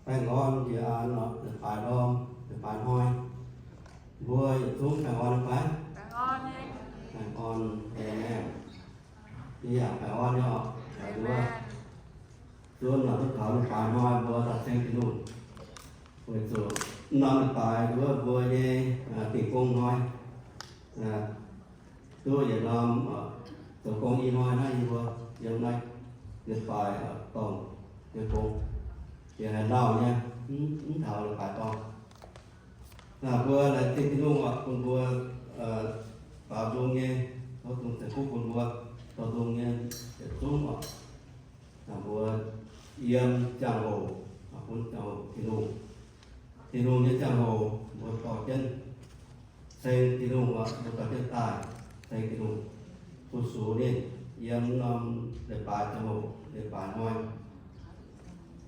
Baengh orn jiex an oc, leiz-baaix ndorm, leiz-baaix hnoi. Mbuo yietc zungv baengh orn fai? Baengh orn, amen. Yie yaac baengh orn nyei oc, baengh orn. Zuov norm duqv taux leiz-baaix hnoi mbuo daaih ceng Tin-Hungh. Weic zuqc norm leiz-baaix wuov mbuo nyei dingc gong hnoi. Duqv yietc norm zoux gong i hnoi naaiv yie mbuo yiem naaiv leiz-baaix dorngc nyei gong, yaac haaix lauh nyei, mv taux leiz-baaix dorngh. Naaic mbuo laengz zingh Tin-Hungh oc, bun mbuo baaux nzung nyei, tov Tin-Hungh ceix fuqv bun mbuo baaux nzung nyei yietc zungv oc. Naaic mbuo yiem ziangh hoc, bun ziangh hoc Tin-Hungh, Tin-Hungh nyei ziangh hoc mbuo dorh jienv ceng Tin-Hungh oc, mbuo dorh jienv daaih ceng Tin-Hungh, fu-sux ninh yiem norm leiz-baaix ziangh hoc, leiz-baaix hnoi.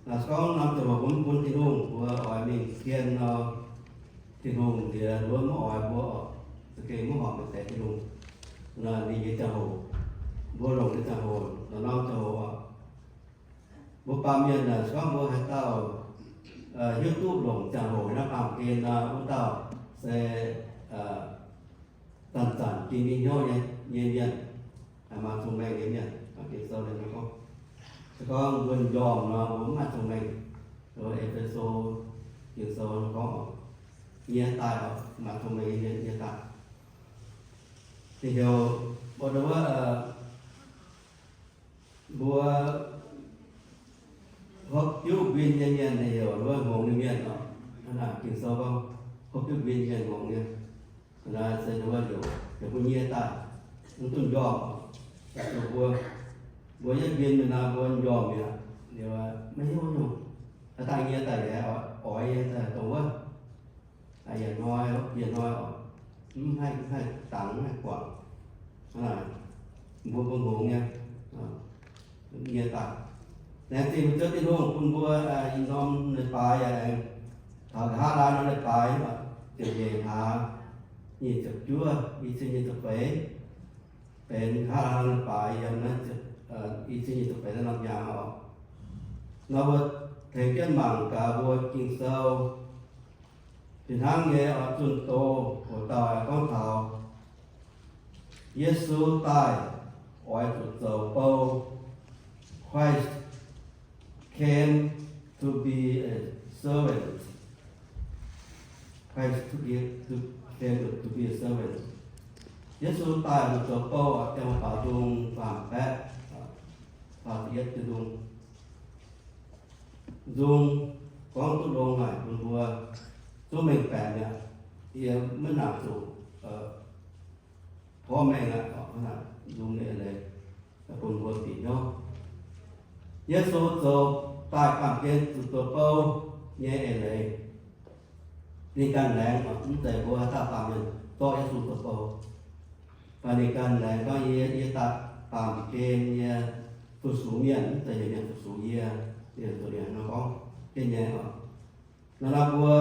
Naaic se gorngv norm ziangh hoc mbuo mv bun Tin-Hungh, mbuo oix mingh sien nor, Tin-Hungh nziex wuov maiv oix mbuo oc, za'gengh maiv horpc meih deix Tin-Hungh. Naaic ninh nyei ziangh hoc, mbuo longc nyei ziangh hoc, norm-norm ziangh hoc oc. Mbuo baamh mienh naaic se gorngv mbuo haaix dauh hiuv duqv longc ziangh hoc naaiv baamh gen nor, wuov dauh se zanc-zanc ginv mingh hnyouv nyei mienh, maaih cong-mengh nyei mienh. Ging-Sou gorngv, se gorngv mbuo m'njormh nor, mbuo mv maaih cong-mengh. E^fe^so Ging-Sou gorngv, nyie daaih oc, maaih cong-mengh nyei mienh nyie daaih. Ninh heuc mbuo wuov, mbuo hopv diuv nquin nyei mienh, ninh heuc wuov hngongx nyei mienh oc. Hnangv naaic Ging-Sou gorngv, hopv diuv nquin nyei mienh hngongx nyei. Naaiv se wuov heuc, heuc mbuo nyie daaih, mv duqv m'njormh. Mbuo, mbuo yietv nquin mingh nor, mbuo m'njormh mi'aqv, liuz maiv hiuv nyungc. Haaix dauh nyie daaih yaac oix nyei daaih dongh wuov. Yietc hnoi, yietc hnoi oc, mv haih, mv haih dangx, mv haih guangc. Hnangv naaic, mbuo mbuo hngongx nyei, nyie daaih. Laengz zingh mbuo Ziouv Tin-Hungh bun mbuo ih norm leiz-baaix yaac aengx taux nqa'haav laai norm leiz-baaix, ziepc nyeic hlaax nyic ziepc juov, i cin nyic ziepc feix, benx nqa'haav laai norm leiz-baaix yiem naaiv i cin nyic ziepc feix norm hnyangx oc. Nor mbuo tengx jienv mangc gaax mbuo Ging-Sou. Fih hnangv nyei oix zunh doz, hoc dauh gorngv taux Yesu daaih oix zuqc zoux bou. Christ came to be a servant. Christ to be, to, came to be a servant. Yesu daaih zuqc zoux bou, ziangh hoc baaux nzung faam-baeqv, faam-yietv nzung. Nzung gorngv duqv longx haic bun mbuo zungv mengh baeqc mi'aqv. Yie maiv nangc zuqc porv mengh aqv. Nzung nyei eix leiz bun mbuo bieqc hnyouv. Yesu zoux daaih baamh gen zuqc zoux bou nyei eix leiz, ninh ganh laengz, mv zeiz mbuo haaix dauh baamh mienh zorqv Yesu zoux bou. Mv baac ninh ganh laengz gorngv, yie, yie daaih baamh gen nyei fu-sux mienh, mv zeiz heuc mienh fu-sux yie. Ninh zuqc ninh nor gorngv jienv nyei oc. Nor naaiv mbuo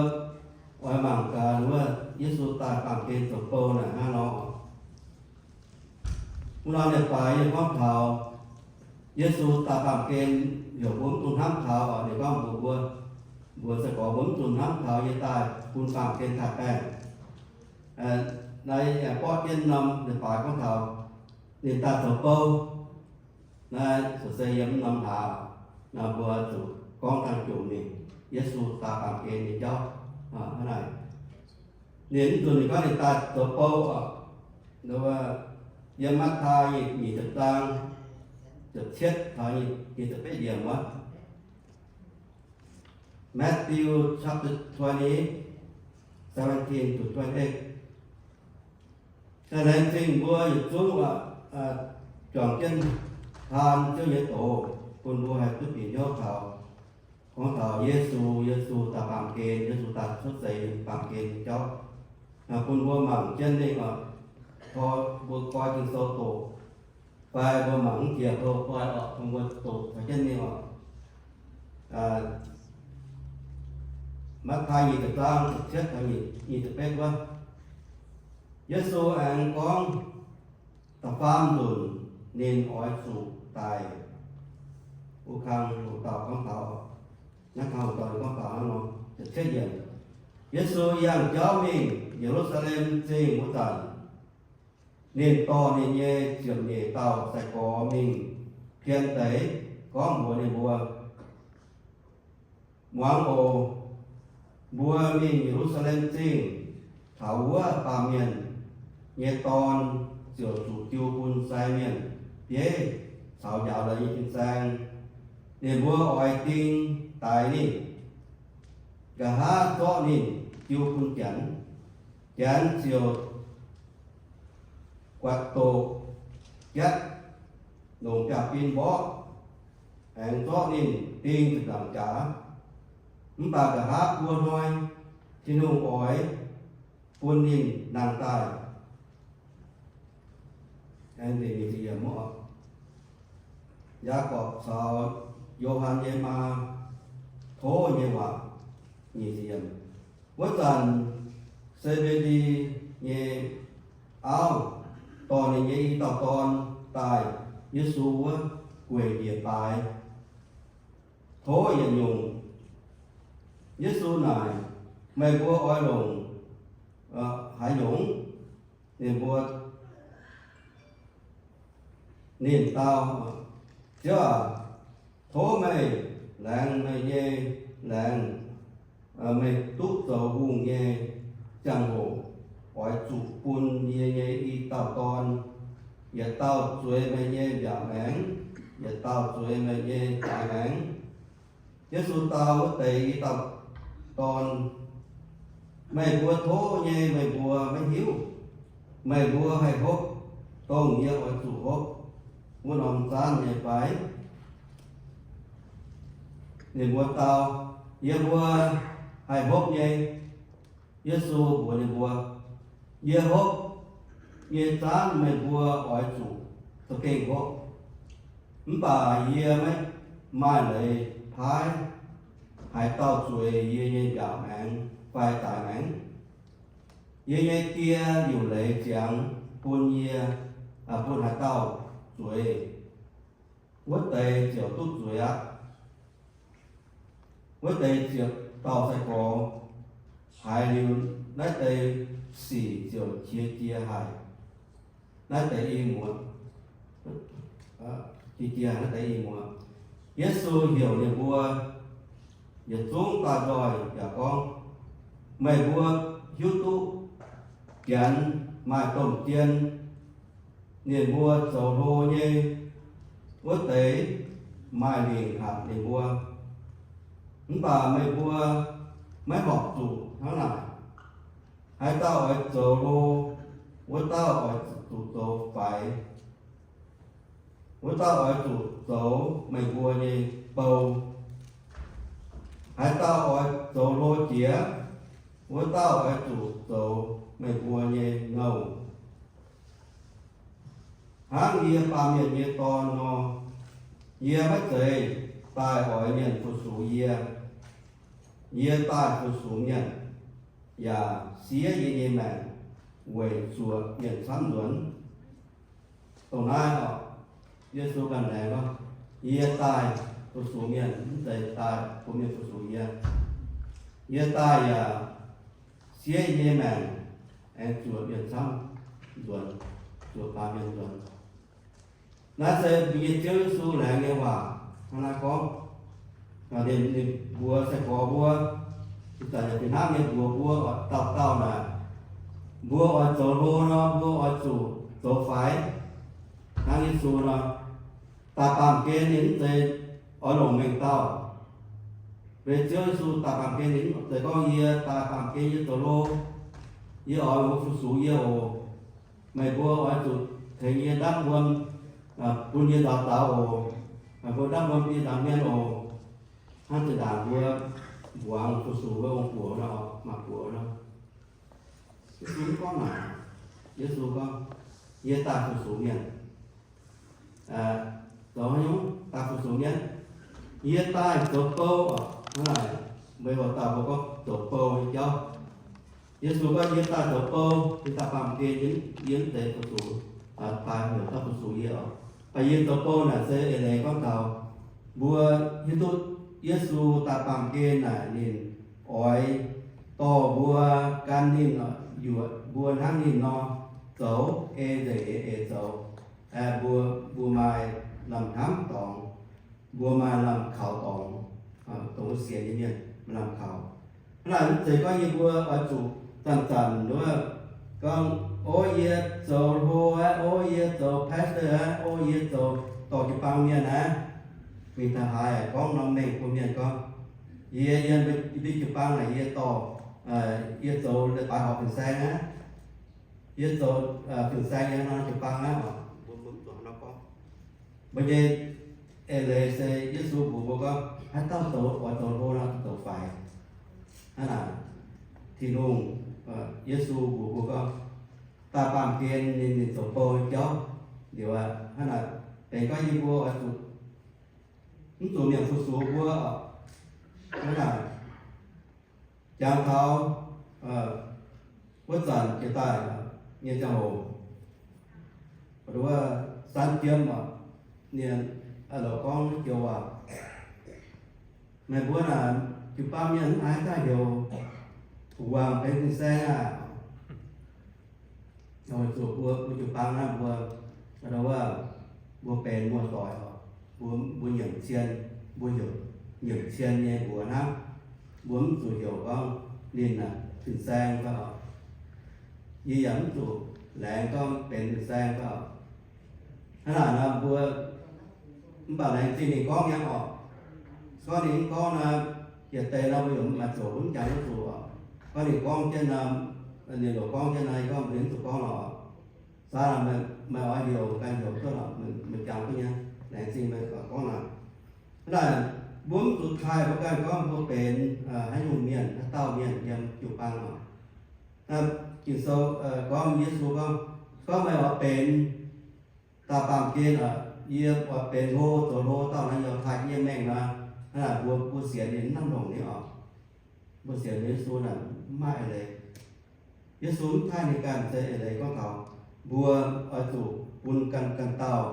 oix mangc gaax wuov Yesu daaih baamh gen zoux bou naaic hnangv nor oc. Wuov norm leiz-baaix yie gorngv taux Yesu daaih baamh gen, heuc mbuo mv dungx hnamv taux oc. Ninh gorngv mbuox mbuo, mbuox sai-gorx mbuo mv dungx hnamv taux yie daaih bun baamh gen taaih baengh. Naaiv aengx borqv jienv norm leiz-baaix gorngv taux ninh daaih zoux bou. Naaiv se yiem norm hlaax, naaiv mbuo zuqc gorngv dangh jomc mingh, Yesu daaih baamh gen nyei jauv hnangv naaic. Ninh mv nzunc ninh gorngv ninh daaih zoux bou oc. Yiem Matv^taai nyic ziepc zaang, ziepc cietv taux nyic ziepc betv yiemc wuov. Matthew chapter twenty, seventeen to twenty-eight. Laengz zingh mbuo yietc zungv juangc jienv taan Ziouv nyei doz, bun mbuo haih duqv bieqc hnyouv taux, gorngv taux Yesu, Yesu daaih baamh gen, Yesu daaih cuotv seix baamh gen nyei jauv. Bun mbuo mangc jienv ninh oc, tov mbuo koi Ging-Sou doqc, fai mbuo mangc mv jiex bou koi oc, bun mbuo doqc taux jienv ninh oc. Matv^taai nyic ziepc zaang ziepc cietv taux nyic ziepc betv wuov, Yesu aengx gorngv da'faam nzunc ninh oix zuqc daic wuov kang, hoc dauh gorngv taux, Naaiv kangx doic gorngv taux hnangv nor, ziepc cietv yiemc. Yesu yangh jauv mingh Ye^lu^saa^lem Zingh wuov zanc, ninh dorh ninh nyei ziepc nyeic dauh sai-gorx mingh pien deix, gorngv mbuox ninh mbuo, Muangx oc. Mbuo mingh Ye^lu^saa^lem Zingh taux wuov baamh mienh nyei dorn ziouc zuqc jiu bun sai mienh bieiv caux njaaux la'nyeic fin-saeng. Ninh mbuo oix ding daix ninh, nqa'haav zorqv ninh jiu bun Janx. Janx ziouc guatc doqc jatv longc biaav-bin mborqv, aengx zorqv ninh ding ziepc nzaangc jaax. Mv baac nqa'haav buo hnoi Tin-Hungh oix bun ninh nangh daaih. Aengx nzengc nyic ziepc yiemc oc. Yaagorpc caux Yo^han nyei maa tov nyei waac. Nyic ziepc yiemc. Wuov zanc Se^mbe^ndi nyei auv dorh ninh nyei i dauh dorn daaih Yesu wuov gueic njiec baaix, tov yietc nyungc. Yesu naaic, Meih mbuo oix longc haaix nyungc? Ninh mbuo, ninh dau, Ziouv aac, tov meih laengz meih nyei laengz. Meih duqv zoux hungh nyei ziangh hoc oix zuqc bun yie nyei i dauh dorn, yietc dauh zueiz meih nyei mbiaauc maengx, yietc dauh zueiz meih nyei daaix maengx. Yesu dau wuov deix i dauh dorn, Meih mbuo tov nyei meih mbuo maiv hiuv. Meih mbuo haih hopv dongh yie oix zuqc hopv wuov norm zaanv nyei fai? Ninh mbuo dau, Yie mbuo haih hopv nyei. Yesu mbuox ninh mbuo, Yie hopv nyei zaanv meih mbuo oix zuqc za'gengh hopv. Mv baac yie maiv maaih leiz paaiv haaix dauh zueiz yie nyei mbiaauc maengx fai daaix maengx. Yie nyei Die liuc leiz ziangx bun yie, bun haaix dauh zueiz, wuov deix ziouc duqv zueiz aqv. Wuov deix ziepc dauh sai-gorx haiz liuz naaiv deix sic ziouc qiex jiez haic. Naaiv deix i muoz, qiex jiez naaiv deix i muoz. Yesu heuc ninh mbuo yietc zungv daaih nzoih yaac gorngv, Meih mbuo hiuv duqv Janx maaih domh jien, ninh mbuo zoux hlo nyei wuov deix maaih lingc hatc ninh mbuo. Mv baac meih mbuo maiv horpc zuqc hnangv naaic. Haaix dauh oix zoux hlo, wuov dauh oix zuqc zoux faix. Wuov dauh oix zuqc zoux meih mbuo nyei bou. Haaix dauh oix zoux hlo jiex, wuov dauh oix zuqc zoux meih mbuo nyei nouh. Hnangv yie, Baamh Mienh nyei Dorn nor, yie maiv zeiz daaih oix mienh fu-sux yie. Yie daaih fu-sux mienh, yaac siev yie nyei maengc weic zuoqc mienh camv nzuonx. Dongh naaiv oc, Yesu ganh laengz gorngv, Yie daaih fu-sux mienh, mv zeiz daaih bun mienh fu-sux yie. Yie daaih yaac siev yie nyei maengc aengx zuoqc mienh camv nzuonx, zuoqc baamh mienh nzuonx. Naaiv se mbuo nyei Ziouv Yesu laengz nyei waac hnangv naaiv gorngv. Ninh, ninh mbuox sai-gorx mbuo, ih zanc yaac fih hnangv nyei mbuox mbuo dauh dauh naaic, mbuo oix zoux hlo nor, mbuo oix zuqc zoux faix. Hnangv Yesu nor, daaih baamh gen ninh mv zeiz oix longc mengh dauh. Weic Ziouv Yesu daaih baamh gen ninh mv zeiz gorngv, Yie daaih baamh gen yie zoux hlo, yie oix mbuo fu-sux yie oc. Meih mbuo oix zuqc tengx yie ndaamv wuom, bun yie nzaaux daux oc. Meih mbuo ndaamv wuom bun yie nzaaux hmien oc. Hnangv zinh ndaangc mbuo mbuangz fu-sux wuov ong-buoc nor, maaih buoc nor. Yesu mv gorngv naaic. Yesu gorngv, Yie daaih fu-sux mienh. Zoux haaix nyungc? Daaih fu-sux mienh. Yie daaih zoux bou oc. Hnangv naaic, meih hoc dauh mbuo gorngv zoux bou nyei jauv. Yesu gorngv, Yie daaih zoux bou, yie daaih baamh gen, yie mv zeiz fu-sux, daaih heuc dauh fu-sux yie oc. Baac yie zoux bou naaic se eix leiz gorngv taux mbuo hiuv duqv Yesu daaih baamh gen naaic, ninh oix dorh mbuo gan ninh, mbuo hnangv ninh nor zoux, ei nzengc eix zoux. Mbuo, mbuo maaih lamh hnamv dorngx, mbuo maaih lamh kaux dorngx, dongh wuov sienx nyei mienh maaih lamh kaux. Hnangv naaic mv zeiz gorngv yie mbuo oix zuqc zanc-zanc nduov gorngv, o, yie zoux hlo aqv, o, yie zoux pastor aqv, o, yie zoux dorh jiu-baang mienh aqv. Mingh taux haaix gorngv norm mengh bun mienh gorngv, yie, yie, yie mbuo jiu-baang naaic yie dorh, yie zoux leiz-baaix horpc fin-saeng aqv. Yie zoux fin-saeng yie norm jiu-baang aqv. Mbuo, mbuo mv zuqc haaix nor gorngv. Mbuo nyei eix leiz se Yesu mbuox mbuo gorngv, haaix dauh zoux, oix zoux hlo nor, zoux faix. Hnangv naaic, Tin-Hungh, Yesu mbuox mbuo gorngv, daaih baamh gen ninh, ninh zoux bou nyei jauv. Liuz aqv, hnangv naaic, benx gorngv yie mbuo oix zuqc, mv zuqc mienh fu-sux mbuo oc. Hnangv naaic, jangx taux wuov zanc jiex daaih nyei ziangh hoc, wuov San Jiem oc, ninh loc gorngv joux waac, meih mbuo naaic jiu-baang mienh mv haiz daaih heuc gu'nguaang benx fin-saeng aah. Weic zuqc mbuo, mbuo jiu-baang naaiv mbuo, wuov, mbuo benx muoz-doic oc, mbuo, mbuo nyiemc cien, mbuo heuc nyiemc cien nyei mbuox hnangv. Mbuo mv zuqc heuc gorngv ninh fin-saeng fai oc. Yie yaac mv zuqc laengz gorngv benx fin-saeng fai oc. Hnangv naaic nor mbuo, mv baac laengz zingh ninh gorngv nyei oc. Gorngv ninh mv gorngv nor, yietc deix nor mbuo yaac mv maaih zoux, mv jangx mv zuqc oc. Gorngv ninh gorngv jienv nor, ninh loc gorngv jienv nor, gorngv mbuo mv zuqc gorngv lorqc. Saah, meih oix heuc, ganh heuc duqv lorqc, meih jangx duqv nyei. Laengz zingh meih gorngv naaic. Hnangv naaic, mbuo mv zuqc taaih mbuo ganh gorngv mbuo benx haaix nyungc mienh, haaix dauh mienh yiem jiu-baang oc. Ging-Sou gorngv, Yesu gorngv, gorngv meih oix benx daaih baamh gen oc, yie oix benx hlo, zoux hlo dauh naaiv, yie oix taaih yie mengh nor, hnangv naaic mbuo, mbuo sienx ninh mv hnangv longc nyei oc. Mbuo sienx Yesu naaic mv maaih eix leiz. Yesu mv taaih ninh ganh se eix leiz gorngv taux mbuo oix zuqc bun ganh, ganh dauh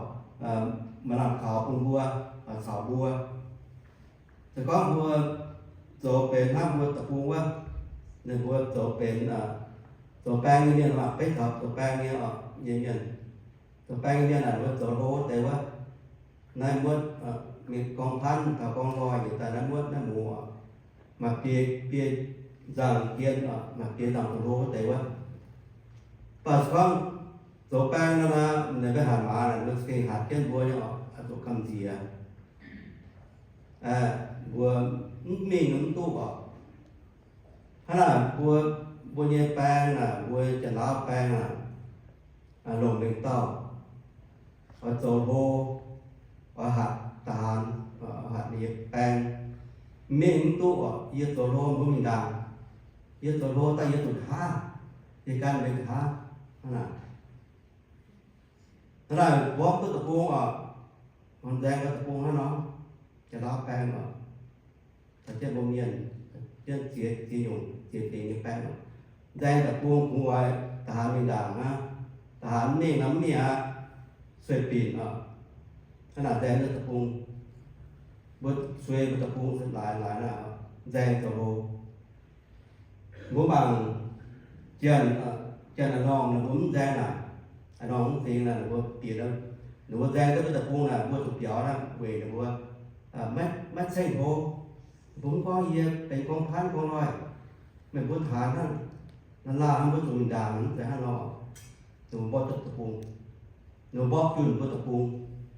maaih lamh kaux bun mbuo, caux mbuo. Se gorngv mbuo zoux benx hnangv mbuo deic-bung wuov, ninh mbuo zoux benx, zoux baeng nyei mienh, maaih beiv taux zoux baeng nyei, nyei mienh. Zoux baeng nyei mienh naaic mbuo zoux hlo wuov deix wuov, naaiv muotv, mingh gorngv paanv taux gorngv nqoi njiec daaih naaiv muotv naaiv mungz oc, maaih biei, biei nzangc dien oc, maaih biei nzangc zoux hlo wuov deix wuov. Mv baac se gorngv zoux baeng nor naaic, ninh mbuo hatc maaz naaic, mbuo gengh hatc jienv mbuo nyei oc, zuqc gamh nziex. Mbuo mv mingh mv duqv oc. Hnangv naaic mbuo, mbuo nyei baeng naaic, mbuo Janx-Laauv baeng naaic, longc mengh dauh oix zoux hlo, oix hatc da'haanx, oix hatc ninh nyei baeng, mingh mv duqv oc. Yie zoux hlo mbuo mingh ndaangc, yie zoux hlo daaih yie zuqc nqa'haav, yie gan mbenc nqa'haav. Hnangv naaic, hnangv naaic mborqv duqv deic-bung oc, nzaeng duqv deic-bung hnangv nor, Janx-Laauv baeng oc. Caux jienv mbuo mienh, jienv ziex, ziex nyungc, ziex dingc nyei baeng oc. Nzaeng deic-bung kungx oix da'haanx mingh ndaangc aqv. Da'haanx mingh nor mv mingh aqv, sueih binc oc. Hnangv naaic nzaeng duqv deic-bung, mbuo sueih mbuo deic-bung laaix laaix naaic, nzaeng zoux hlo. Mbuo mangc Janx, Janx a'normh ninh mbuo mv nzaeng naaic, a'normh mv fingx naaic ninh mbuo bieqc, ninh mbuo nzaeng duqv mbuo deic-bung naaic mbuo zuqc biaux naaic weic ninh mbuo maiv ceng hlo. Mbuo mv gorngv yie benx gorngv paanv gorngv nqoi, meih mbuo taux hnangv, naaiv laanh mbuo zuqc mingh ndaangc mv zeiz hnangv nor. Ninh mbuo mborqv duqv deic-bung, ninh mbuo mborqv junh mbuo deic-bung.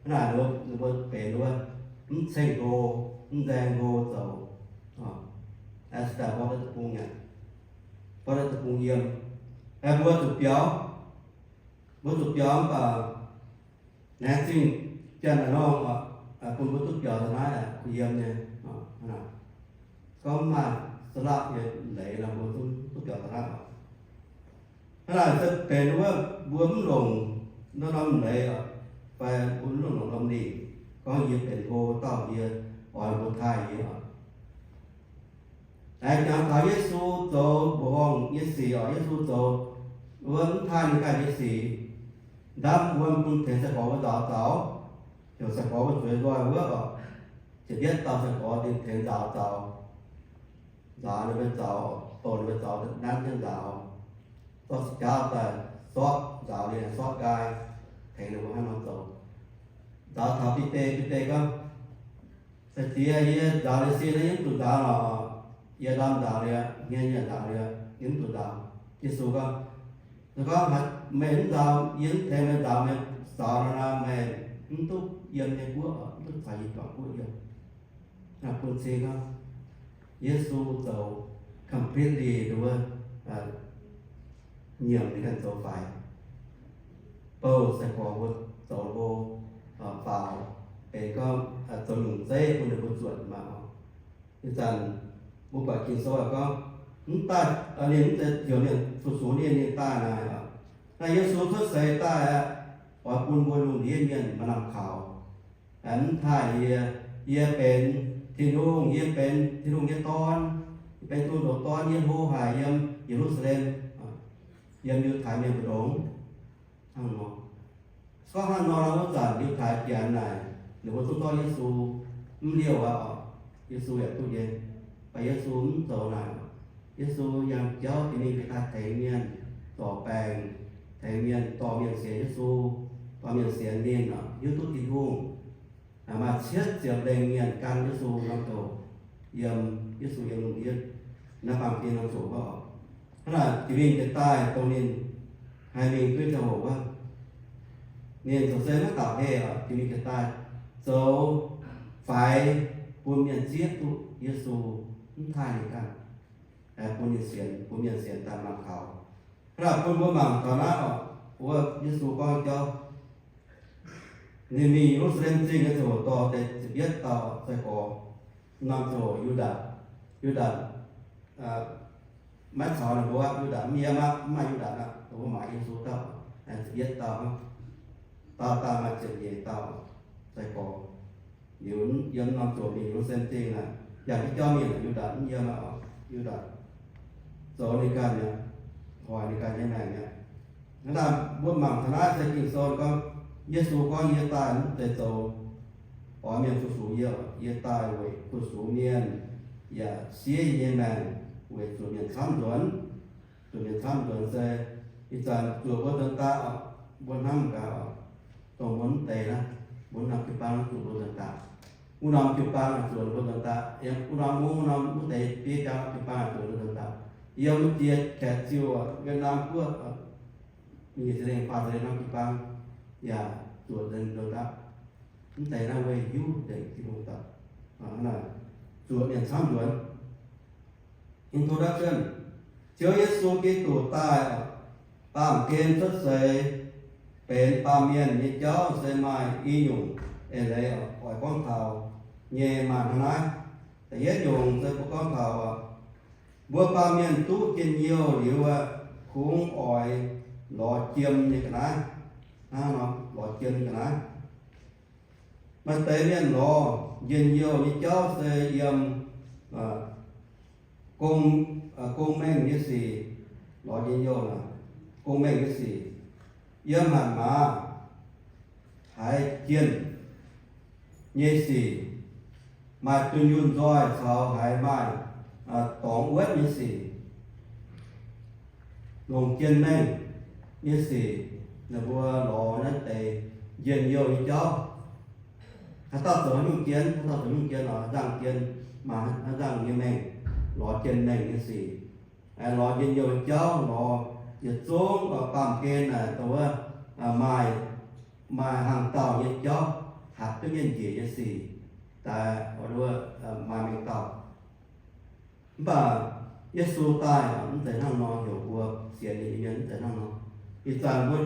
Hnangv naaic ninh mbuo benx wuov mv ceng hlo, mv nzaeng hlo zoux. Aa, se daaih mborqv duqv deic-bung nyei, mborqv duqv deic-bung yiem. Mbuo zuqc biaux, mbuo zuqc biaux mv baac laengz zingh Janx a'normh bun mbuo duqv biaux daaih naaiv yiem nyei. Gorngv maaih saalapv nyei leiz nor mbuo duqv biaux daaih naaiv oc. Hnangv naaic se benx wuov mbuo mv longc norm-norm leiz oc, fai mbuo mv longc norm-norm lingh gorngv yie benx hlo dauh, yie oix mbuo taaih yie oc. Aengx jangx taux Yesu zoux mbuoqc horngh nyei sic oc. Yesu zoux wuov mv taaih ninh ganh nyei sic, ndamv wuom bun tengx sai-gorx wuov nzaaux zaux, heuc sai-gorx wuov zueiz nzoih wuov oc. ziepc yietv dauh sai-gorx dingh tengx nzaaux zaux. Nzaaux ninh mbuo zaux, doh ninh mbuo zaux nanv jienv nzaaux. Zorqv six jauv daaih sortv nzaaux liuz, sortv nqaai, tengx ninh mbuo hnangv nor zoux. Nzaaux taux Bide, Bide gorngv, Sai-diex, yie nzaaux liuz sin naaiv yie mv zuqc nzaaux lorqc. Yie ndorm nzaaux liuz, hmien yie nzaaux liuz, yie mv zuqc nzaaux. Yesu gorngv, gorngv, Meih mv nzaaux, yie mv tengx meih nzaaux, meih zaux nor, meih mv duqv yiem yie guoqv, mv duqv caux yie juangc guoqv yiem. Bun cing gorngv, Yesu zoux completely wuov, nyiemc ninh ganh zoux faix. Bouh sai-gorx mbuo zoux hlo faaux, benx gorngv zoux nyungc zeiv bun ninh mbuo zuotc maah. Ih zanc mbuo buatc Ging-Sou gorngv, mv daaih, ninh mv zeiz heuc mienh fu-sux ninh, ninh daaih naaic. Naaiv Yesu cuotv seix daaih aqv, oix bun mbuo lungh ndiev mienh maaih lamh kaux. Mv taaih yie, yie benx Tin-Hungh, yie benx Tin-Hungh nyei Dorn, yie benx Tin-Hungh ndoqc Dorn, yie hlo haic yiem Ye^lu^saa^lem, yiem Yiutai mienh mbu'ndongx. Hnangv nor, se gorngv hnangv nor, wuov zanc Yiutai Janx naaic, ninh mbuo zungv zorqv Yesu mv liouh aqv oc. Yesu yaac duqv nyei, mv baac Yesu mv zoux naaic. Yesu yangh jauv jiex mingh daaih tengx mienh zorc baengc, tengx mienh dorh mienh sienx Yesu, dorh mienh sienx ninh, hiuv duqv Tin-Hungh. Maaih cietv ziepc lengh mienh gan Yesu norm ziangh hoc, yiem Yesu yiem lungh ndiev naaiv baamh gen norm ziangh hoc wuov. Hnangv naaic jiex mingh jiex daaih dongh ninh haih mingh duqv ziangh hoc wuov, ninh zoux se maiv dauh heh oc, jiex mingh jiex daaih zoux faix bun mienh zieqv duqv Yesu, mv taaih ninh ganh, bun ninh sienx, bun mienh sienx daaih lamh kaux. Hnangv naaic bun mbuo mangc taux naaiv oc, wuov Yesu gorngv jauv, ninh mingh Ye^lu^saa^lem Zingh nyei ziangh hoc dorh deix ziepc yietv dauh sai-gorx. Norm ziangh hoc Yu^ndaatc, Yu^ndaatc maiv caux ninh mbuo aqv. Yu^ndaatc mv yiem aqv, mv maaih Yu^ndaatc aqv. Ninh mbuo maaiz Yesu dauh, ziepc yietv dauh, dauh daaih maaih ziepc nyeic dauh sai-gorx. Liuz yiem norm ziangh hoc mingh Ye^lu^saa^lem Zingh naaic, yangh jienv jauv mingh, Yu^ndaatc mv yiem aqv. Yu^ndaatc zoux ninh ganh mi'aqv, hoic ninh ganh nyei maengc mi'aqv. Hnangv naaic mbuo mangc taux naaiv se Ging-Sou gorngv, Yesu gorngv, Yie daaih mv zeiz zoux oix mienh fu-sux yie, yie daaih weic fu-sux mienh, yaac siev yie nyei maengc weic zuqc mienh camv nzuonx. Zuqc mienh camv nzuonx se ih zanc zuoqc mbuo nzuonx daaih, mbuo hnamv gaax, dongh mbuo mv deix naaiv, mbuo norm jiu-baang zuqc mbuo nzuonx daaih. Wuov norm jiu-baang zuqc mbuo nzuonx daaih, yiem wuov norm mungv, wuov norm wuov deix bieiv jaa jiu-baang zuqc mbuo nzuonx daaih. Yiem wuov deix Kaeqv-Ziuh, Wietc^naam Guoqv, Mienh Za'lengh, Baac Za'lengh norm jiu-baang yaac zuqc nzuonx daaih. Mv deix naaiv weic hiuv nzengc Tin-Hungh daaih, zuqc mienh camv nzuonx. Introduction. Ziouv Yesu Giduc daaih baamh gen cuotv seix benx baamh mienh nyei jauv se maaih i nyungc eix leiz oix gorngv taux nyei maaih hnangv naaiv. Da'yietv nyungc se mbuo gorngv taux mbuo baamh mienh duqv njien-youh liuz, kungx oix lorz jiem nyei ga'naaiv. Hnangv nor lorz jiem nyei ga'naaiv. Maaih deix mienh lorz njien-youh nyei jauv se yiem gong, gong-mengh nyei sic lorz njien-youh. Gong-mengh nyei sic, yiem hatc maaz, haiz jienh nyei sic, maaih dunh yunh nzoih caux haiz maaih dorngx wuonv nyei sic, longc jien-mengh nyei sic. Ninh mbuo lorz naaiv deix njien-youh nyei jauv. Haaix dauh zoux nyungc jien, haaix dauh zoux nyungc jien, lorz haaix nzangh jien, maaih haaix nzangh nyei mengh, lorz jien-mengh nyei sic. Lorz njien-youh nyei jauv, lorz yietc zungv baamh gen naaic dongh wuov maaih, maaih hnaangx-daauh nyei jauv, hatc duqv mienh njiec nyei sic, daaih maaih mengh dauh. Mv baac Yesu daaih mv zeiz hnangv nor, heuc mbuo sienx ninh nyei mienh mv zeiz hnangv nor. Ih zanc mbuo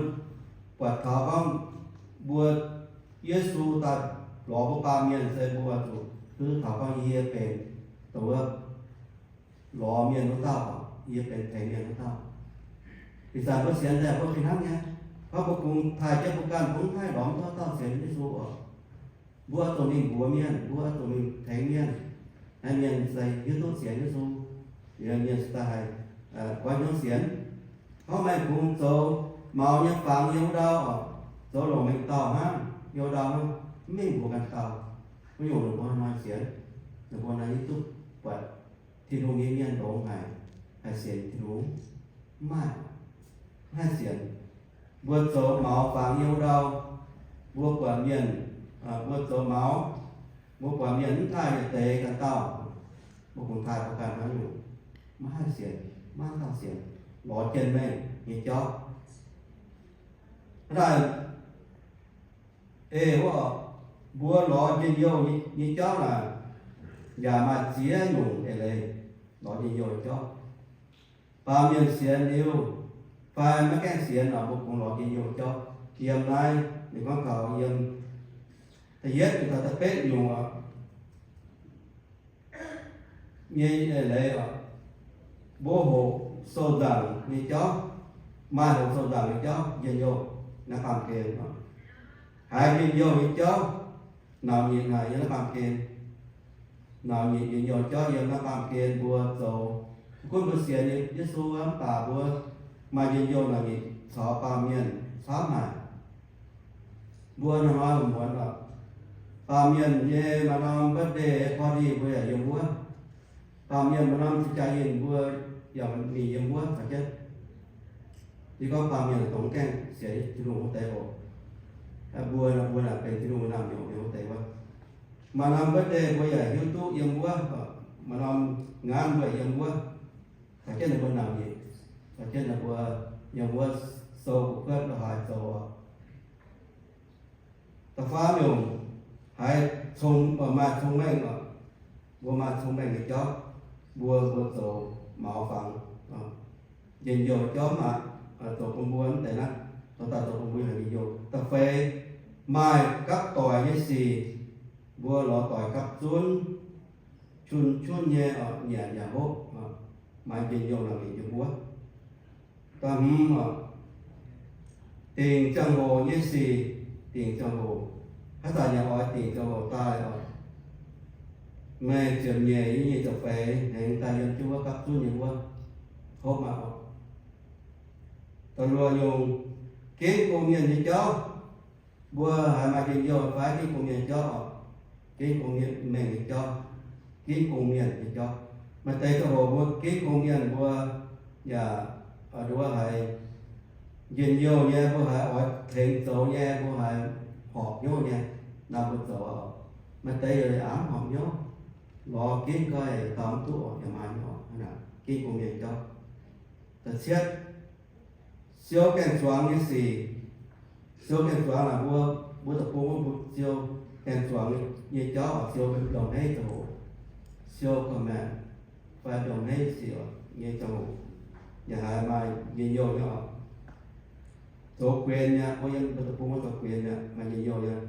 buatc taux gorngv mbuo, Yesu daaih lorz mbuo baamh mienh se mbuo zuqc hiuv taux gorngv yie benx dongh wuov lorz mienh wuov dauh, yie benx tengx mienh wuov dauh. Ih zanc mbuo sienx daaih mbuo fih hnangv nyei. Gorngv mbuo kungx taaih jienv mbuo ganh, mbuo mv haih lorz wuov dauh sienx Yesu oc. Mbuo zuqc mingh mbuox mienh, mbuo zuqc mingh tengx mienh, naaiv mienh se hiuv duqv sienx Yesu, liuz mienh se daaih haih goiv hnyouv sienx. Gorngv meih kungx zoux maux nyei fangx yiem wuov ndau oc, zoux longc mengh dauh hnangv, yiem wuov ndau hnangv, mv mingh mbuox ganh dauh. Wuov nyungc ninh mbuo hnoi sienx, ninh mbuo hnoi hiuv duqv buatc Tin-Hungh nyei mienh longx haic, haih sienx Tin-Hungh? Mv maaih, mv haih sienx. Mbuo zoux maux fangx nyei wuov ndau, mbuo buatc mienh, mbuo zoux maux, mbuo buatc mienh mv taaih yietc deix ganh dauh, mbuo kungx taaih mbuo ganh hnangv nyungc. Maiv haih sienx, maiv dauh sienx, lorz jienv mengh nyei jauv. Hnangv naaic, ei wuov, mbuo lorz njien-youh nyei jauv naaic, yaac maaih ziex nyungc eix leiz lorz njien-youh nyei jauv. Baamh mienh sienx liuz fai maiv gaengh sienx nor, mbuo kungx lorz njien-youh jauv. Yiem naaiv ninh gorngv taux yiem da'yietv taux da'betv nyungc nyei eix leiz oc, mbuo hoqc sou-nzaangc nyei jauv, maaih hoqc sou-nzaangc nyei jauv njien-youh naaiv baamh gen oc. Haiz njien-youh nyei jauv, nauz nyitc naaic yiem naaiv baamh gen. Nauz nyitc njien-youh jauv yiem naaiv baamh gen mbuo zoux. Mv gunv mbuo sienx Yesu mv baac mbuo maaih njien-youh nauz nyitc caux baamh mienh camv haic. Mbuo hnoi-hnoi muonz oc, baamh mienh nyei maaih norm birthday party mbuo yaac yiem wuov. Baamh mienh maaih norm jaa yinh mbuo yaac mingh yiem wuov caux jienv. Yie gorngv baamh mienh dongh gaengh sienx Tin-Hungh wuov deix oc. Mbuo, mbuo naaic benx Tin-Hungh naamh nyouz nyei wuov deix wuov. Maaih norm birthday mbuo yaac hiuv duqv yiem wuov, maaih norm ngaanv mbuo yaac yiem wuov. Caux jienv ninh mbuo nauz nyitc, caux jienv ninh mbuo yiem wuov sou gu'kuotv la'haaix zoux oc. Da'faam nyungc, haiz cong, maaih cong-mengh oc. Mbuo maaih cong-mengh nyei jauv, mbuo, mbuo zoux maux fangx, njien-youh jauv mv baac zoux bun mbuo mv deix naaiv, zoux daaih zoux bun mbuo haiz njien-youh. Da'feix, maaih gapv doic nyei sic, mbuo lorz doic gapv zunv, qun qunv nyei oc, nyanc yaac hopv, maaih njien-youh nauz nyitc yiem wuov. Da'hmz oc, dingc ziangh hoc nyei sic, dingc ziangh hoc, haaix zanc yaac oix dingc ziangh hoc daaih oc. Meih ziepc nyeic nyei nyic ziepc feix hnengx daaih yiem jienv wuov gapv zunv nyei wuov, hopv aqv oc. Da'luoqc nyungc, ginv gong-mienh nyei jauv. Mbuo haiz maaih njien-youh fai ginv gong-mienh jauv oc. Ginv gong-mienh nyei jauv, ginv gong-mienh nyei jauv. Maaih deix ziangh hoc mbuo ginv gong-mienh mbuo yaac nduov haiz njien-youh nyei, mbuo haiz oix tengx zoux nyei, mbuo haiz horpc hnyouv nyei, naaiv mbuo zoux oc. Maaih deix yaac aav horpc hnyouv, lorz ginv gaiv dau mv duqv oc, yaac maaih nyei oc. Hnangv naaic ginv gong-mienh jauv. Da'cietv, siou gaeng-zuangx nyei sic. Siou gaeng-zuangx naaic mbuo, mbuo deic-bung mbuo siou gaeng-zuangx nyei jauv oc, siou mbiauz-hneiv ziangh hoc, siou command fai mbiauz-hneiv sic nyei ziangh hoc, yaac haiz maaih njien-youh nyei oc. Zoux guenx mi'aqv, mbuo yiem mbuo deic-bung mbuo zoux guenx mi'aqv, maaih njien-youh nyei.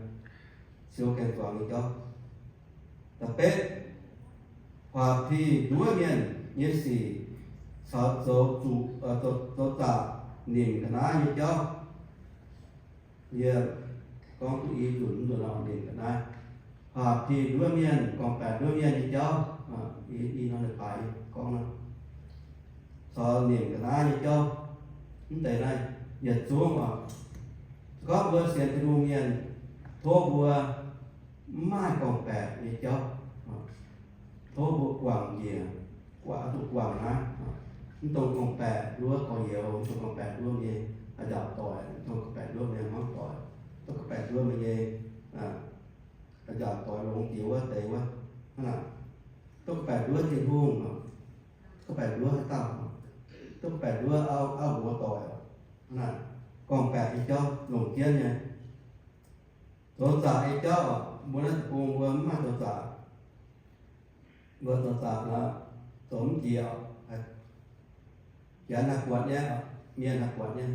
Siou gaeng-zuangx nyei jauv. Da'betv, huaac pih nduov mienh nyei sic caux zoux zuqc, zoux zaqc nimc ga'naaiv nyei jauv. Yie gorngv duqv i nzunc, nzunc nor nimc ga'naaiv. Huaac pih nduov mienh, gorngv-baeqc nduov mienh nyei jauv, i nor leiz-baaix gorngv nor, caux nimc ga'naaiv nyei jauv. Mv deix naaiv yietc zungv oc, se gorngv mbuo sienx Tin-Hungh mienh, tov mbuo mv maaih gorngv-baeqc nyei jauv. Tov mbuo guangc njiec, guangc, zuqc guangc naaiv. Mv dongh gorngv-baeqc nduov gorx-youz, mv dongh gorngv-baeqc nduov nyei haaix njaaux doic, mv dongh gorngv-baeqc nduov nyei hmuangv doic, mv dongh gorngv-baeqc nduov nyei haaix njaaux doic longx jiex wuov deix wuov. Hnangv naaic, mv dongh gorngv-baeqc nduov Tin-Hungh, gorngv-baeqc nduov haaix dauh, mv dongh gorngv-baeqc nduov auv, auv nqox doic. Hnangv naaic, gorngv-baeqc nyei jauv longc jienv nyei. Zoux zaqc nyei jauv oc, mbuo naaiv deic-bung mbuo mv maaih zoux zaqc. Mbuo zoux zaqc nor, zoux mv jiex oc. Janx haih buatc nyei, mienh haih buatc nyei,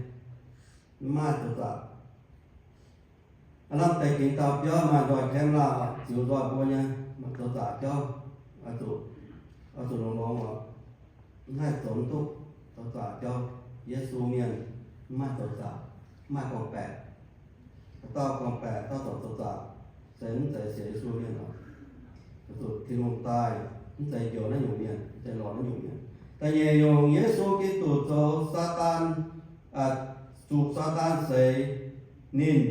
mv maaih zoux zaqc. Aav lamh deix gengx dauh biauv maaih nzoih camera oc, ziux nzoih mbuo nyei, zoux zaqc jauv, oix zuqc, oix zuqc longx-longx oc. Mv haih zoux mv duqv zoux zaqc jauv. Yesu mienh mv maaih zoux zaqc, mv maaih gorngv-baeqc. Dauh gorngv-baeqc, dauh zoux zaqc, se mv zeiz sienx Yesu mienh oc. Zuqc Tin-Hungh daaih, mv zeiz njoux naaiv nyungc mienh, mv zeiz lorz naaiv nyungc mienh. Da'nyeic nyungc, Yesu Giduc zoux Saadaan, zuqc Saadaan seix, ninh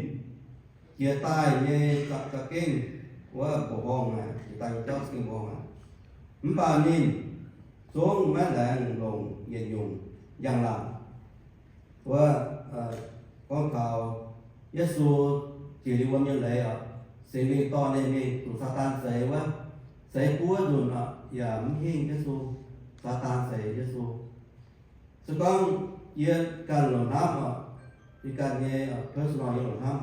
jiex daaih nyei za'gengh wuov mbuoqc horngh naaic, jiex daaih nyei jauv za'gengh mbuoqc horngh naaic. Mv baac ninh zungv maiv laengz longc yietc nyungc njang-laangc. Wuov gorngv taux Yesu jiex liuz wuom nyei leiz oc, Singx Lingh dorh ninh mingh zuqc Saadaan seix wuov, seix buo nzunc oc, yaac mv hingh Yesu. Saadaan seix Yesu. Se gorngv yie ganh longc hnamv oc, yie ganh nyei personal yie longc hnamv,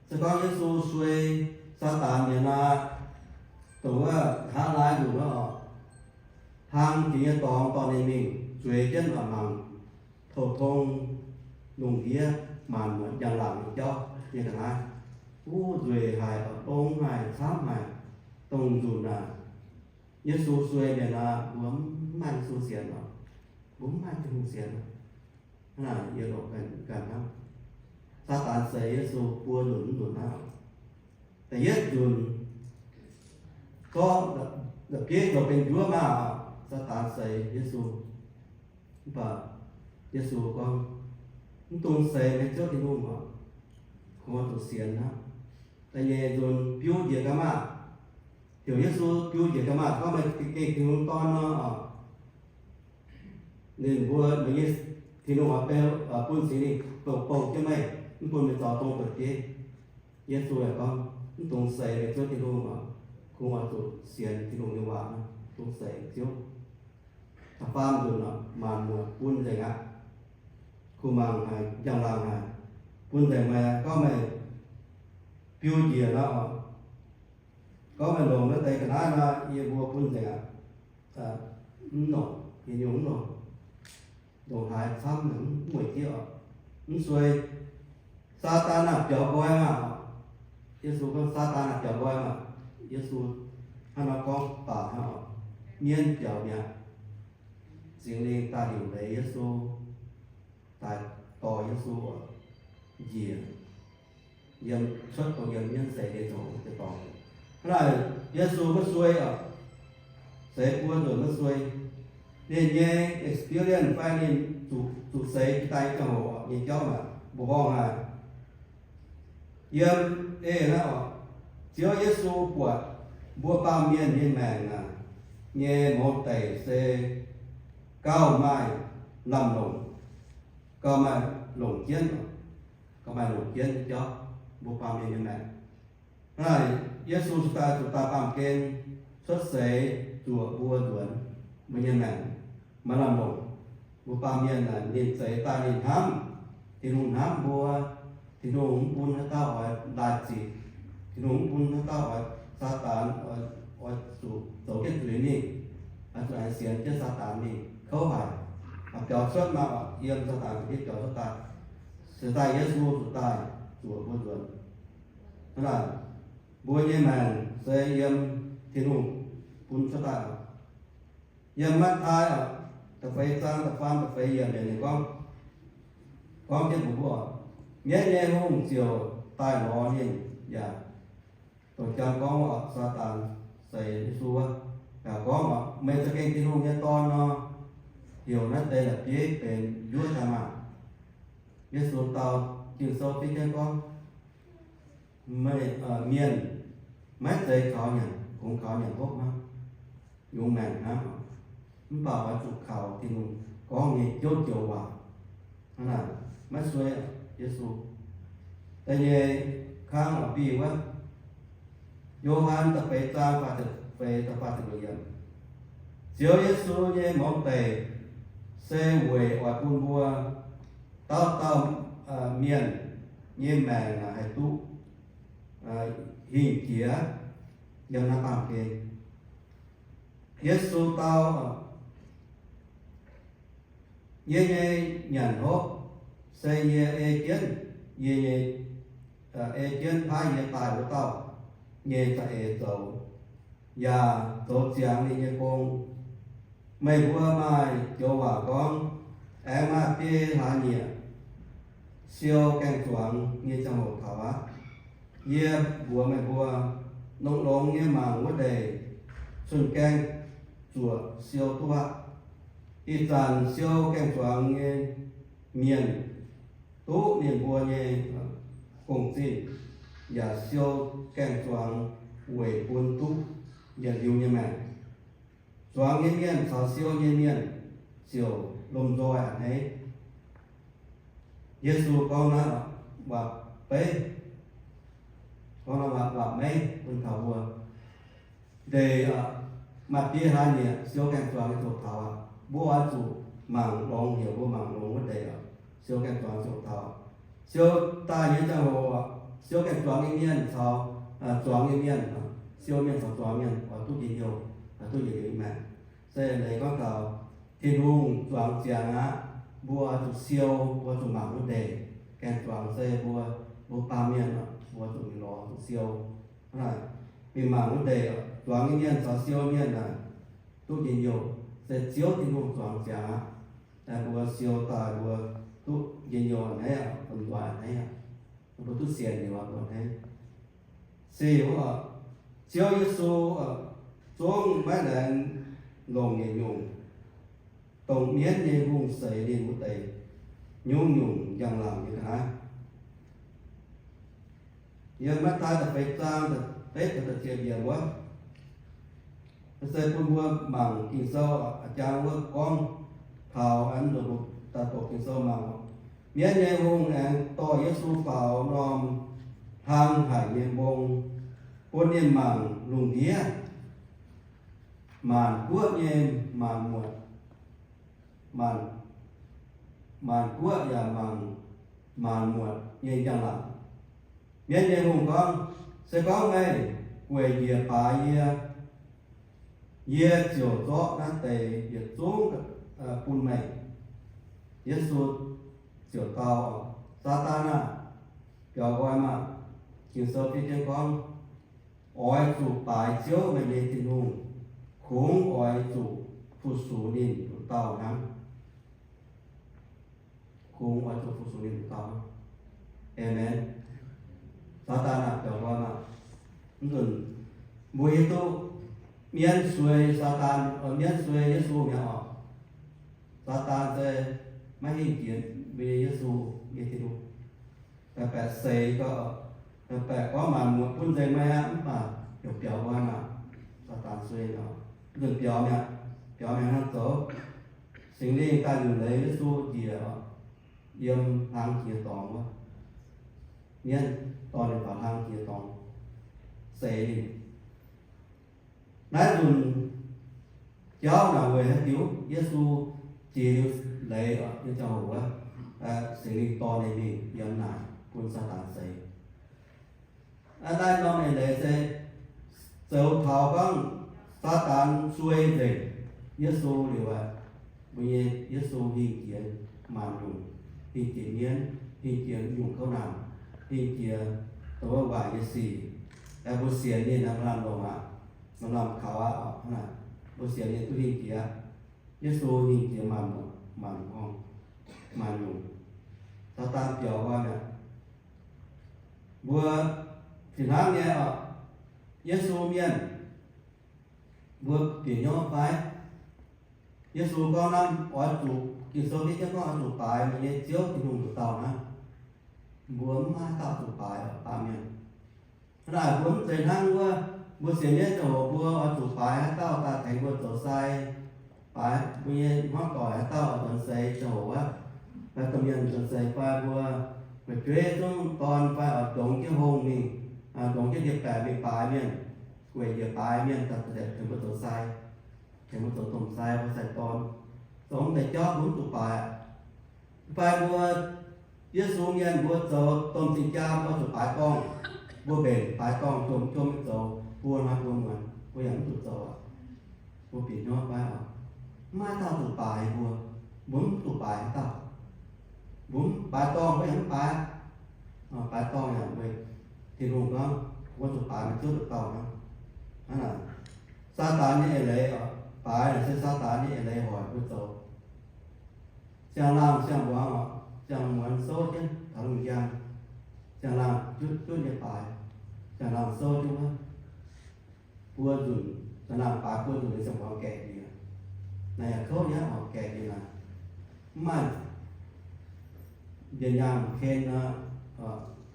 se gorngv Yesu suei Saadaan mi'aqv nor, dongh wuov hnangv naaiv nzunc wuov oc, hlang jiex nyei dorngx dorh ninh mingh zueiz jienv oc, mangc touh tong lungh ndiev maanc muotc njang-laangc nyei jauv nyei ga'naaiv, wuov nzueic haic oc, dong haic, camv haic, dongh nzunc naaic. Yesu suei mienh aqv, mbuo mv maaih Yesu sienx oc, mbuo mv maaih Tin-Hungh sienx oc. Hnangv naaic yie longc ganh hnamv, Saadaan seix Yesu buo nzunc mv nzunc hnangv. Da'yietv nzunc, zorqv la'bieiv zoux benx njuov maah oc, Saadaan seix Yesu. Mv baac Yesu gorngv, mv dungx seix meih Ziouv Tin-Hungh oc, kungx oix zuqc sienx hnangv. Da'nyeic nzunc biu njiec gaax maah, heuc Yesu biu njiec gaax maah, gorngv meih gengh Tin-Hungh Dorn nor oc, ninh mbuo, meih nyei Tin-Hungh oix beu, bun Singx Lingh bouc bouc jienv meih, mv bun meih zaux dong buatc bieiv. Yesu yaac gorngv, mv dungx seix meih Ziouv Tin-Hungh oc, kungx oix zuqc sienx Tin-Hungh nyei waac, mv dungx seix Ziouv. Da'faam nzunc oc, maanc muotc bun nzengc aqv. Kuh mangc haic, njang-laangc haic, bun nzengc meih, gorngv meih biu njiec nor oc, gorngv meih longc naaiv deix ga'naaiv nor, yie mbuo bun nzengc aqv. Mv nongc, yietc nyungc mv nongc. Ndongc haaix camv, mv mueic jieqv oc, mv suei. Saadaan aah! Biaux nqoi maah oc. Yesu gorngv, Saadaan aah! Biaux nqoi maah. Yesu hnangv nor gorngv baac hnangv oc, mienv biaux mi'aqv. Singx Lingh daaih liuc leiz Yesu, daaih dorh Yesu oc, njiec yiem, cuotv dongh yiem mienv seix nyei zoux nyei dorngx. Hnangv naaic Yesu maiv suei oc, seix buo nzunc maiv suei. Ninh nyei experience fai ninh zuqc, zuqc seix jiex daaih nyei ziangh hoc nyei jauv naaic mbuoqc horngh haic. Yiem eix naaiv oc, Ziouv Yesu buatc mbuo baamh mienh nyei maengc naaic nyei mouz deic se gauh maaih lamh longc, gauh maaih longc jienv, gauh maaih longc jienv nyei jauv, mbuo baamh mienh nyei maengc. Hnangv naaic Yesu cingx daaih zuqc daaih baamh gen cuotv seix zuoqc mbuo nzuonx, mbuo nyei maengc maaih lamh longc. Mbuo baamh mienh naaic ninh zeix daaih ninh hnamv, Tin-Hungh hnamv mbuo. Tin-Hungh mv bun haaix dauh oix laanh ziqc. Tin-Hungh mv bun haaix dauh oix, Saadaan oix, oix zuqc zoux jienv zuiz mingh, oix zuqc aengx sienx jienv Saadaan mingh kouv haic. Biaux cuotv maah, yiem Saadaan biaux cuotv daaih, se daaih Yesu zuqc daaih zuoqc mbuo nzuonx. Hnangv naaic, mbuo nyei maengc se yiem Tin-Hungh bun cuotv daaih oc. Yiem Matv^taai oc, da'feix zaang da'faam da'feix yiemc ninh gorngv, gorngv jienv mbuox mbuo oc, mienv nyei hungh ziouc daaih lorz ninh yaac dongh jangx gorngv oc, Saadaan seix Yesu wuov, yaac gorngv oc, meih za'gengh Tin-Hungh nyei Dorn nor, heuc naaiv deix la'bieiv benx njuov daaih maah. Yesu dau Ging-Sou fiev jienv gorngv, meih, mienh maiv zeiz kaux nyanc, kungx kaux nyanc hopv hnangv, yungz maengc hnangv, mv baac oix zuqc kaux Tin-Hungh gorngv nyei joux joux waac. Hnangv naaic maiv suei Yesu. Da'nyeic kang oc, bih wuov, Yo^han da'feix zaang faah ziepc feix da'faah ziepc luoqc yiemc. Ziouv Yesu nyei mouz deic se weic oix bun mbuo dauh dauh mienh nyei maengc naaic haih duqv hingh jiex yiem naaiv baamh gen. Yesu dau, yie nyei nyanc hopv se yie ei jienv, yie nyei, ei jienv paaiv yie daaih wuov dauh nyei za'eix zoux, yaac zoux ziangx ninh nyei gong. Meih mbuo maaih joux waac gorngv, aengx maaih biei hlaax nyieqc siou gaeng-zuangx nyei ziangh hoc taux aqv. Yie mbuox meih mbuo, longx-longx nyei mangc wuov ndeic cun-gaeng zuoqc siou duqv aqv. Ih zanc siou gaeng-zuangx nyei mienh duqv ninh mbuo nyei gong-zinh, yaac siou gaeng-zuangx weic bun duqv yietc liuz nyei maengc. Zuangx nyei mienh caux siou nyei mienh ziouc lomh nzoih a'hneiv. Yesu gorngv naaiv waac-beiv, gorngv naaiv waac-meiv bun taux mbuo. Ndeic maaih biei hlaax nyieqc siou gaengh zuangx nyei ziouc taux aqv. Mbuo oix zuqc mangc longx, heuc mbuo mangc longx wuov ndeic, siou gaengh zuangx ziouc taux. Siou daaih nyei ziangh hoc, siou gaengh zuangx nyei mienh caux zuangx nyei mienh, siou mienh caux zuangx mienh oix duqv njien-youh, oix duqv yietc liuz maengc. Se leiz gorngv taux Tin-Hungh zuangx ziangx aqv. Mbuo oix zuqc siou, mbuo zuqc mangc wuov ndeic gaengh zuangx se mbuo, mbuo baamh mienh, mbuo zuqc mingh lorz zuqc siou. Mingh mangc wuov ndeic, zuangx nyei mienh caux siou mienh naaic duqv njien-youh, se Ziouv Tin-Hungh zuangx ziangx aqv. Mbuo siou daaih mbuo duqv njien-youh a'hneiv aqv, lomh nzoih a'hneiv aqv. Mbuo duqv sienx liuz mbuo a'hneiv. Sic, Ziouv Yesu zungv maiv laengz longc yietc nyungc, dongh mienv nyei hungh seix ninh wuov deix nyungc-nyungc njang-laangc nyei ga'naaiv. Yiem Matv^taai da'feix zaang da'betv taux da'ziepc yiemc wuov, se bun mbuo mangc Ging-Sou a'jang wuov gorngv taux, daaih doqc Ging-Sou mangc. Mienv nyei hungh aengx dorh Yesu faaux norm hlang haic nyei mbong, bun ninh mangc lungh ndiev maanc guoqv nyei maanc muotc, maanc, maanc guoqv yaac mangc maanc muotc nyei njang-laangc. Mienv nyei hungh gorngv, Se gorngv meih gueic njiec baaix yie, yie ziouc zorqv naaiv deix yietc zungv bun meih. Yesu ziouc dau, Saadaan aah! Biaux nqoi maah! Ging-Sou fiev jienv gorngv, Oix zuqc baaix Ziouv, meih nyei Tin-Hungh, kungx oix zuqc fu-sux ninh nduqc dauh hnangv. Kungx oix zuqc fu-sux ninh nduqc dauh hnangv. Aamen. Saadaan aah! Biaux nqoi maah! Mv nzunc mbuo hiuv duqv mienv suei Saadaan, mienv suei Yesu mi'aqv oc. Saadaan se maiv hingh jiex mbuo nyei Yesu, nyei Tin-Hungh. Baeqc baeqc seix gau, baeqc baeqc gorngv maanc muotc bun nzengc meih aqv, mv baac heuc biaux nqoi maah! Saadaan suei nor, mv nzunc biaux mi'aqv. Biaux mi'aqv hnangv zoux, Singx Lingh daaih nyungc leiz Yesu njiec yiem hlang jiex dorngx wuov. Mienv dorh ninh faaux hlang jiex dorngx seix ninh. Naaiv nzunc jauv naaic weic haaix diuc? Yesu jiex liuz leiz nyei ziangh hoc wuov, Singx Lingh dorh ninh mingh yiem naaic bun Saadaan seix. Naaiv norm eix leiz se zoux taux gorngv Saadaan suei nzengc Yesu liuz aqv. Mbuo nyei Yesu hingh jiex maanc nyungc, hingh jiex mienv, hingh jiex nyungc kouv naanc, hingh jiex dongh wuov waaic nyei sic. Mbuo sienx ninh lamh lamh longc aqv, lamh lamh kaux aqv. Mbuo sienx ninh duqv hingh jiex. Yesu hingh jiex maanc, maanc hmuangv, maanc nyungc. Saadaan biaux nqoi mi'aqv. Mbuo fih hnangv nyei oc. Yesu mienh, mbuo bieqc hnyouv fai? Yesu gorngv hnangv oix zuqc, Ging-Sou fiev jienv gorngv oix zuqc baaix meih nyei Ziouv Tin-Hungh nduqc dauh hnangv. Mbuo mv maaih haaix dauh zuqc baaix oc, baamh mienh. Hnangv naaic mbuo mv zeiz hnangv wuov, mbuo sienx Yesu ziangh hoc mbuo oix zuqc baaix haaix dauh daaih tengx mbuo zoux sai. Baaix mbuo nyei hmuangv doic haaix dauh oix nzuonx seix ziangh hoc wuov, fai domh mienh nzuonx seix fai mbuo fu'jueiv zungv dorn fai oix ndongx jienv hungh mingh, ndongx jienv ndie-baeqc mingh baaix mienh, gueic njiec baaix mienh daaih tengx mbuo zoux sai, tengx mbuo zoux domh sai fai sai-dorn. Zoux mv deix jauv mbuo mv zuqc baaix. Fai mbuo Yesu mienh mbuo zoux domh zinh jaa mbuo zuqc baaix dorngh, mbuo mbenc baaix dorngh jomc jomc nyei zoux, buo hnoi buo muonz mbuo yaac mv zuqc zoux aqv. Mbuo bieqc hnyouv fai oc, mv maaih dauh zuqc baaix mbuo, mbuo mv zuqc baaix haaix dauh. Mbuo mv baaix dorngh mbuo yaac mv baaix. Baaix dorngh yaac mbuo, Tin-Hungh gorngv, mbuo zuqc baaix meih Ziouv nduqc dauh hnangv. Hnangv naaic, Saadaan nyei eix leiz oc, baaix naaic se Saadaan nyei eix leiz hoic mbuo zoux. Siang-laangh siang-mbuangz oc, siang-muonz souv jienv taux lungh njang, siang-laangh jutv jutv nyei baaix, siang-laangh souv jienv wuov. Buo nzunc, siang-laangh baaix buo nzunc liuz siang-mbuangz gaeqv jiex. Naaiv yaac kouv nyei oc, gaeqv jiex naaic. Mv maaih mbienx yaangh ken nor,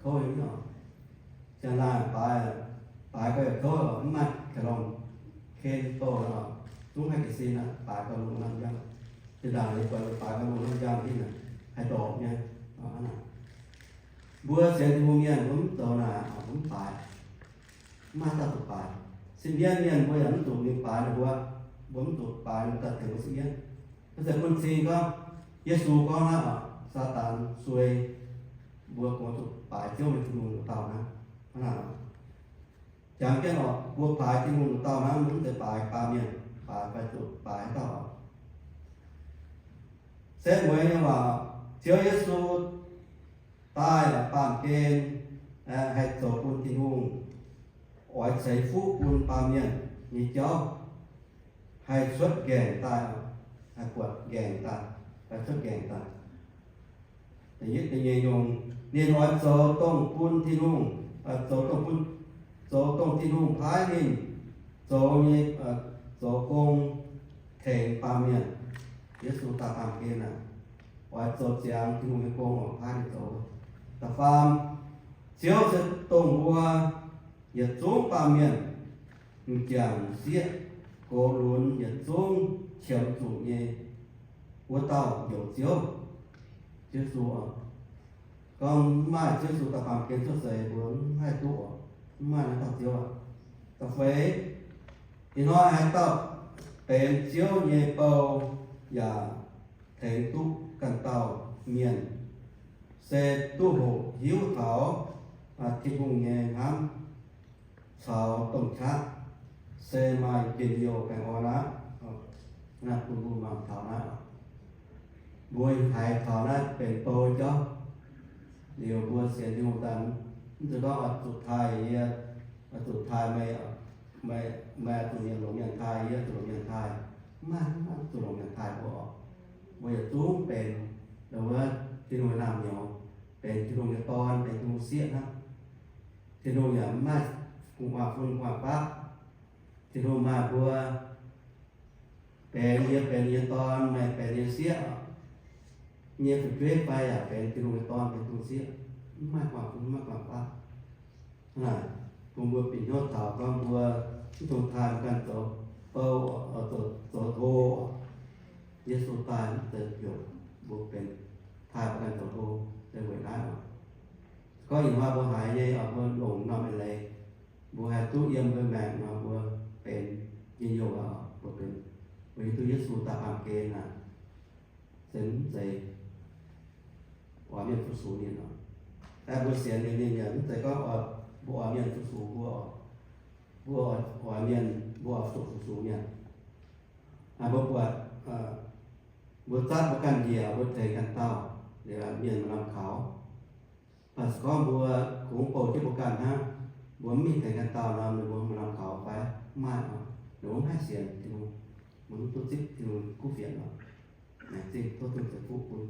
kouv nyei oc. Siang-laangh baaix baaix gau yietc kouv oc, mv maaih ka'lorngh ken douh oc, zungv haih jiez sin aqv, baaix gau lungh norm njang. Zinh ndaangc ninh buatc baaix gau lungh norm njang ninh haih ndorpc nyei. Mbuo sienx Tin-Hungh mienh mbuo mv zoux naaic, mbuo mv baaix. Mv maaih dauh zuqc baaix. Sipv mienv mienh mbuo yaac mv zuqc mingh baaix ninh mbuo. Mbuo mv zuqc baaix ninh mbuo daaih tengx mbuo sipv mienv. Mv zeiz bun cing gorngv, Yesu gorngv naaiv oc, Saadaan suei mbuo gorngv zuqc baaix Ziouv nyei Tin-Hungh dauh naaiv. Jangx jienv oc, mbuo baaix Tin-Hungh dauh naaiv, mv zeiz baaix baamh mienh, baaix fai zuqc baaix haaix dauh oc. Se mueiz nyei waac, Ziouv Yesu daaih baamh gen haih zoux bun Tin-Hungh oix ceix fuqv bun baamh mienh nyei jauv, haih cuotv nqaengc daaih, haih buatc nqaengc daaih, haih cuotv nqaengc daaih. Da'nyeic nyungc, ninh oix zoux dongh bun Tin-Hungh, zoux dongh bun, zoux dongh Tin-Hungh paaiv ninh zoux nyei, zoux gong tengx baamh mienh. Yesu daaih baamh gen aqv, oix zoux ziangx Tin-Hungh nyei gong oc, paaiv ninh zoux. Da'faam, Ziouv se dongh mbuo yietc zungv baamh mienh m'jangc sieqv gox lunx yietc zungv qiemx zuqc nyei wuov dauh heuc Ziouv. Ziouv Yesu oc. Gorngv mv maaih Ziouv Yesu daaih baamh gen cuotv seix mbuo mv haih duqv oc. Mv maaih naaiv dauh Ziouv aqv. Da'feix, ih hnoi haaix dauh benx Ziouv nyei bou yaac tengx duqv ganh dauh mienh, se duqv hoqc hiuv taux Tin-Hungh nyei hnamv caux domh qaqv, se maaih njien-youh baengh orn aqv. Naaiv bun mbuo mangc taux naaiv. Mbuo haiz taux naaiv benx bou jauv. Liuz mbuo sienx Tin-Hungh daaih, mv zeiz gorngv oix zuqc taaih yie, oix zuqc taaih meih, meih oix zuqc longc mienh taaih yie, zuqc longc mienh taaih. Mv maaih, mv maaih zuqc longc mienh taaih mbuo oc. Mbuo yietc zungv benx wuov Tin-Hungh naamh nyouz, benx Tin-Hungh nyei dorn, benx Tin-Hungh sieqv hnangv. Tin-Hungh yaac mv maaih gu'nguaaz-fun gu'nguaaz-faqv. Tin-Hungh maaih mbuo benx, yie benx yie nyei dorn, meih benx yie nyei sieqv. Yie nyei fu'jueiv fai yaac benx Tin-Hungh nyei dorn, benx Tin-Hungh sieqv, mv maaih gu'nguaaz-fun, mv maaih gu'nguaaz-faqv. Hnangv naaic, bun mbuo bieqc hnyouv taux gorngv mbuo mv dungx taaih mbuo ganh zoux bou, zoux hlo. Yesu daaih mv zeiz heuc mbuo benx taaih mbuo ganh zoux hlo, se weic naaiv oc. Gorngv ih hnoi mbuo haiz nyei oc, mbuo longc norm eix leiz, mbuo haih duqv yiem mbuo maengc nor, mbuo benx njien-youh oc, mbuo benx, mbuo hiuv duqv Yesu daaih baamh gen naaic, se mv zeiz oix mienh fu-sux ninh oc. Aeqv, mbuo sienx liuz ninh yaac mv zeiz gorngv oix, mbuo oix mienh fu-sux mbuo oc. Mbuo oix mienh, mbuo oix zuqc fu-sux mienh. Mbuo buatc, mbuo zatv mbuo ganh njiec, mbuo tengx ganh dauh, liuz mienh maaih lamh kaux. Mv baac se gorngv mbuo kungx bouh jienv mbuo ganh hnangv, mbuo mv mingh tengx ganh dauh nor, ninh mbuo maaih lamh kaux fai? Mv maaih oc. Ninh mbuo mv haih sienx Tin-Hungh, mbuo mv duqv zipv Tin-Hungh kuv fienx oc. Laengz zingh tov Tin-Hungh ceix fuqv bun.